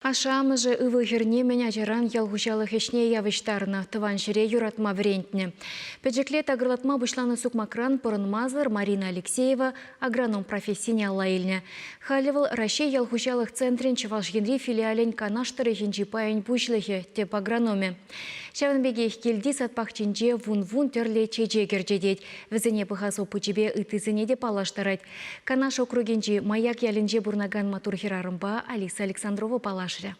Ашшӗ-амӑшӗ ывӑл-хӗрне мӗн ачаран ял хуҫалӑх ӗҫне явӑҫтарнӑ, тӑван ҫӗре юратма вӗрентнӗ. Пӗчӗкле такӑрлатма пуҫланӑ сукмакран пӑрӑнмасӑр Марина Алексеева агроном профессине алла илнӗ. Халӗ вӑл Раҫҫей ял хуҫалӑх центрӗн Чӑваш Енри филиалӗн Канаш тӑрӑхӗнчи пайӗн пуҫлӑхӗ, тӗп агрономӗ. Ҫавӑн пекех килти сад пахчинче вун-вун тӗрлӗ чечек ӗрчетет. Вӗсене пӑхас опычӗпе ыттисене те паллаштарать. Канаш округӗнчи Маяк ялӗнче пурӑнакан маттур хӗрарӑмпа Алиса Александрова паллашрӗ.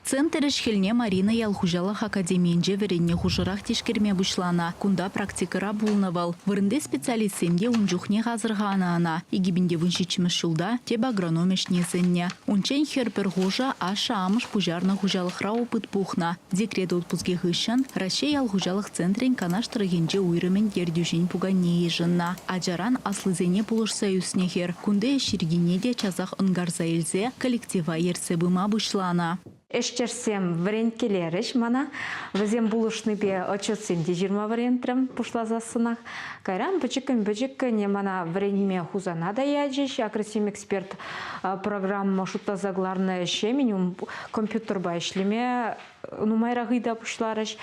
Центр ӗҫ-хӗлне Марина ял хуҫалӑх академийӗнче вӗреннӗ хушӑрах тишкерме пуҫланӑ. Кунта практикӑра пулнӑ вӑл. Вырӑнти специалистсем те ун чухнех асӑрханӑ ӑна. 2017 ҫулта тӗп агроном ӗҫне сӗннӗ. Унччен хӗр пӗр хушӑ ашшӗ-амӑш пуҫарнӑ хуҫалӑхра опыт пухнӑ. Декрет отпускӗ хыҫҫӑн Раҫҫей ял хуҫалӑх центрӗн Канаш тӑрӑхӗнчи уйрӑмӗн ертӳҫин пуканне йышӑннӑ. Ачаран аслисене пулӑшса ӳснӗ хӗр кунти ӗҫ йӗркине те часах ӑнкарса илсе коллектива ертсе пыма пуҫланӑ. Ӗҫтешсем вӗренткелерӗҫ мана. Вӗсем пулӑшнипе отчетсем те ҫырма вӗрентрӗм пуҫласассӑнах. Кайран пӗчӗккӗн-пӗчӗккӗн мана вӗренме Хусана та ячӗҫ. Агросемэксперт программа шутласа кӑларнӑ ӗҫе компьютерпа ӗҫлеме нумайрах ыйта пуҫларӗҫ.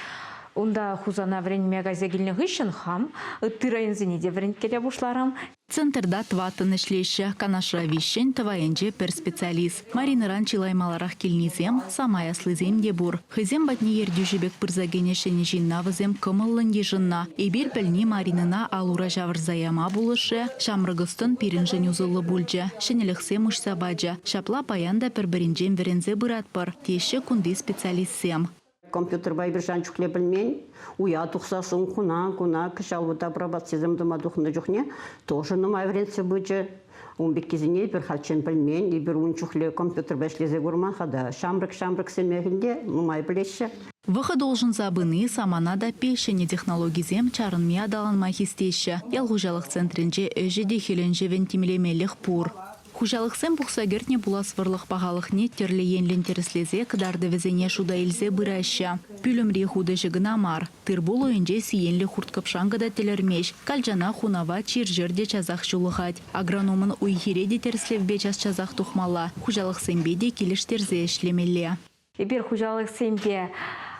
Унта Хусана вӗренме кайса килнӗ хыҫҫӑн хам ытти районсене те вӗренткеле пуҫларӑм. Центрта тӑваттӑн ӗҫлеҫҫӗ, Канашра виҫҫӗн, Тӑвайӗнче пӗр специалист. Маринӑран чылай маларах килнисем, самай аслисем те пур. Хӑйсем патне ертӳҫӗ пек пырса кӗнӗ ҫӗнӗ ҫынна вӗсем кӑмӑллӑн йышӑннӑ. Эпир пӗлни Маринӑна ал-ура ҫавӑрса яма пулӑшрӗ, ҫамрӑк ӑс-тӑн пирӗншӗн усӑллӑ пулчӗ, ҫӗнӗлӗхсем уҫса пачӗ. Ҫапла паян та пӗр-пӗринчен вӗренсе пыратпӑр, теҫҫӗ кунти специалистсем. Компьютерпа эпир ҫавӑн чухлӗ пӗлмен. Уя тухсассӑн куна-куна кӑҫал вот апробацисем тума тухнӑ чухне тоже нумай вӗрентсе пычӗ. Ун пеккисене эпир хальччен пӗлмен, эпир ун чухлӗ компьютерпа ӗҫлесе курман-ха та. Ҫамрӑк-ҫамрӑксемех ӗнтӗ нумай пӗлеҫҫӗ. Вӑхӑт улшӑнса пыни самана таппи ҫӗнӗ технологисем чарӑнми аталанма хистеҫҫӗ. Ял хуҫалӑх центрӗнче ӗҫӗ те хӗлӗн-ҫӑвӗн тимлемелӗх пур. Хуҫалӑхсем пухса кӗртнӗ пулас вӑрлӑх пахалӑхне тӗрлӗ енлӗн тӗрӗслесе кӑтартӑвӗсене шута илсе пыраҫҫӗ. Пӳлӗмри хутӑҫӗ кӑна мар, тыр-пул уйӗнче сиенлӗ хурт-кӑпшанкӑ та тӗлӗрмест, калчана хунава чир-чӗр те часах ҫулӑхать. Агрономӑн уй-хире те тӗрӗслевпе час-часах тухмалла, хуҫалӑхсемпе те килӗштерсе ӗҫлемелле. Эпир хуҫалӑхсемпе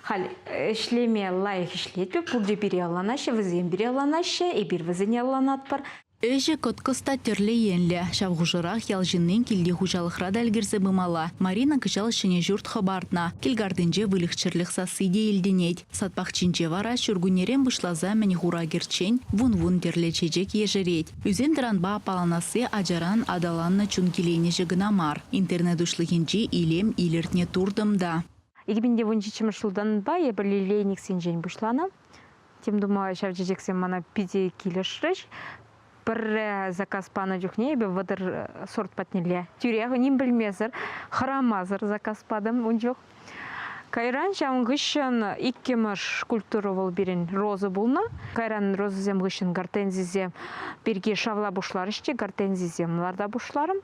халь ӗҫлеме лайӑх ӗҫлетпӗр, пурте пире ӑнланаҫҫӗ, вӗсем пире ӑнланаҫҫӗ, эпир вӗсене ӑнланатпӑр. Ӗҫӗ кӑткӑс та тӗрлӗ енлӗ. Ҫав хушӑрах ял ҫыннин килти хуҫалӑхра та ӗлкӗрсе пымалла. Марина кӑҫал ҫӗнӗ ҫурт хӑпартнӑ. Кил картинче выльӑх-чӗрлӗх сасси те илтӗнет. Сад пахчинче вара ҫуркуннерен пуҫласа мӗн хура кӗрччен вун-вун тӗрлӗ чечек ешерет. Ӳсен-тӑранпа аппаланасси ачаран аталаннӑ чун киленӗҫӗ кӑна мар, интернет уҫлӑхӗнчи илем илӗртнӗ туртӑм та. 2017 ҫултанпа эпӗ лилейниксенчен пуҫланӑ. Тем тума ҫав чечексем мана питӗ килӗшрӗҫ. Пӗрре заказ панӑ чухне эпӗ 30 сорт патнелле тӳрех ним пӗлмесӗр, хӑрамасӑр заказ патӑм ун чух. Кайран ҫавӑн хыҫҫӑн иккӗмӗш культура вӑл пирӗн роза пулнӑ. Кайран розӑсем хыҫҫӑн гортензисем пирки шавла пуҫларӗҫ те гортензисем ларта пуҫларӑм.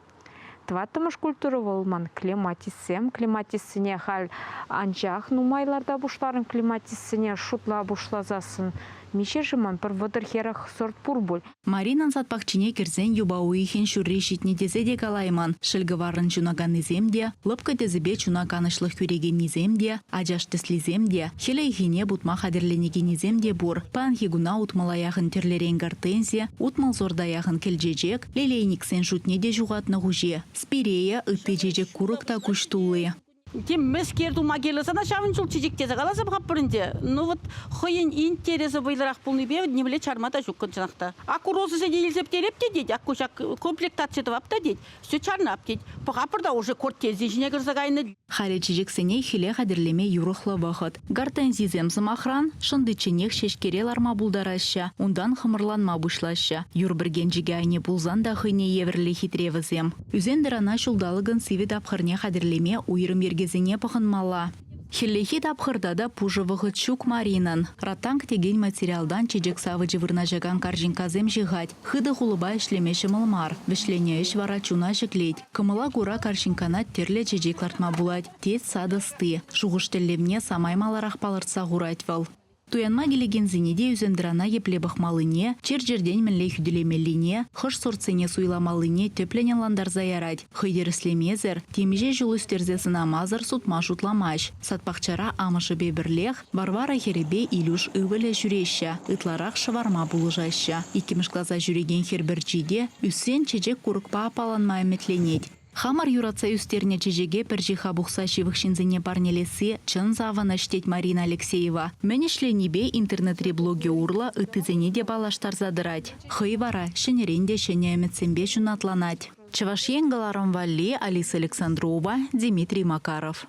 Тӑваттӑмӗш культура вӑл ман клематиссем. Клематиссене халь анчах нумай ларта пуҫларӑм. Клематиссене шутла пуҫласассӑн миҫе-ши ман пӗр 30-40 сорт пур пуль. Маринӑн сад пахчине кӗрсен юпа уйӑхӗн ҫурри ҫитнӗ тесе те калаймӑн. Шӗлкӗваррӑн ҫунаканнисем те, лӑпкӑ тӗсӗпе чуна канӑҫлӑх кӳрекеннисем те, ачаш тӗслисем те, хӗл ыйхине путма хатӗрленекеннисем те пур. Паянхи куна утмӑла яхӑн тӗрлӗрен гортензи, 60 сорта яхӑн кӗлчечек, лилейниксен шутне те ҫухатнӑ хуҫи. Спирея, ытти чечек-курӑк та куҫ тулли. Тем мӗскер тума кирлӗ сана ҫавӑн чул чечек тесе каласа пӑхатпӑр ӗнтӗ. Ну вот хӑйӗн интересӗ вӑйлӑрах пулнипе нимле чарма та ҫук чӑнах та. Ак розӑсене илсе пӗтереп те тет, ак ку ҫак комплектаци тӑвап та тет, все чарнап тет. Пӑхатпӑр та уже кортези ҫине кӗрсе кайнӑ. Халӗ чечексене хӗле хатӗрлеме юрӑхлӑ вӑхӑт. Гортензисем, сӑмахран, шӑнтичченех ҫеҫкере ларма пултараҫҫӗ, унтан хӑмӑрланма пуҫлаҫҫӗ. Юр пӗркенчӗкӗ айне пулсан та хӑйне евӗрлӗ хитре вӗсем. Ӳсен-тӑрана ҫулталӑкӑн сивӗ тапхӑрне хатӗрлеме уйрӑм йӗркесене пӑхӑнмалла. Хӗллехи тапхӑрта та пушӑ вӑхӑт ҫук Маринӑн. Ротанг текен материалтан чечек савӑчӗ вырнаҫакан карҫинккасем ҫыхать. Хытӑ хулӑпа ӗҫлеме ҫӑмӑл мар. Вӗҫленӗ ӗҫ вара чуна ҫӗклет. Кӑмӑла кура карҫинккана тӗрлӗ чечек лартма пулать, тет сад ӑсти. Шухӑш-тӗллевне самай маларах палӑртса хурать вӑл. Туянма килекенсене те ӳсентӑрана епле пӑхмаллине, чир-чӗртен мӗнле хӳтӗлемеллине, хӑш сортсене суйламаллине тӗплӗн ӑнлантарса ярать. Хӑй тӗрӗслемесӗр, темиҫе ҫул ӳстерсе сӑнамасӑр сутма шутламасть. Сад-пахчара амӑшӗпе пӗрлех Варвара хӗрӗпе Илюш ывӑлӗ ҫӳреҫҫӗ, ытларах шӑварма пулӑшаҫҫӗ. Иккӗмӗш класа ҫӳрекен хӗр пӗрчи те ӳссен чечек-курӑкпа аппаланма ӗмӗтленет. Хамӑр юратса ӳстернӗ чечеке пӗр ҫыхха пухса ҫывӑх ҫынсене парнелесси чӑн савӑнӑҫ, тет Марина Алексеева. Мӗн ӗҫленипе интернетри блогӗ урлӑ ыттисене те паллаштарса тӑрать. Хӑй вара ҫӗнӗрен те ҫӗнӗ ӗмӗтсемпе ҫунатланать. Чӑваш Ен кӑларӑм валли Алиса Александрова, Дмитрий Макаров.